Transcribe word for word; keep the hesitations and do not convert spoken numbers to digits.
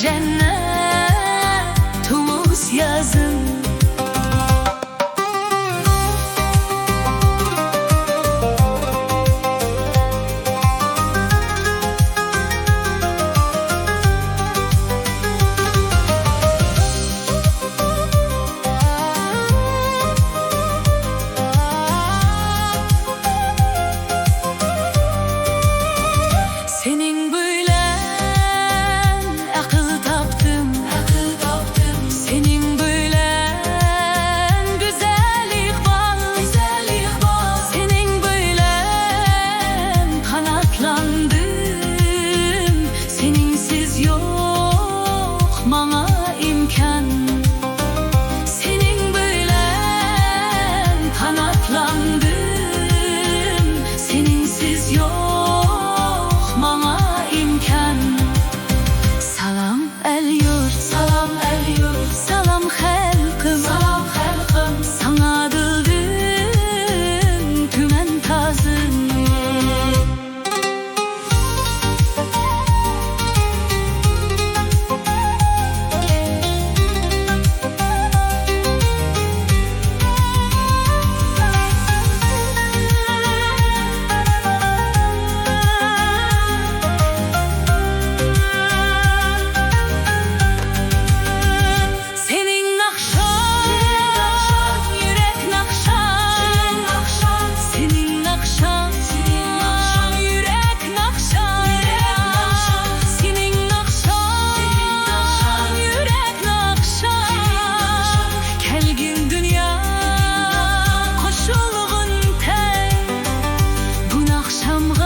جەننەت تۇمۇس يازىم. سېنىڭ بىلەن ئەقىل تاپتىم، ئەقىل تاپتىم. سېنىڭ بىلەن گۈزەل ئىقبال، گۈزەل ئىقبال. سېنىڭ بىلەن قاناتلاندىم. سېنىڭسىز يوق ماڭا ئىمكان. سېنىڭ بىلەن قاناتلاندىم، سېنىڭسىز يوق ماڭا ئىمكان. سالام ئەل-يۇرت، سالام ئەل-يۇرت، سالام خەلقىم، سالام خەلقىم، ساڭا دىلدىن تۈمەن تازىم. سېنىڭ ناخشاڭ، يۈرەك ناخشاڭ. سېنىڭ ناخشاڭ، يۈرەك ناخشاڭ. سېنىڭ ناخشاڭ، يۈرەك ناخشاڭ. كەلگىن دۇنيا قوشۇلغىن تەڭ. بۇ ناخشامغا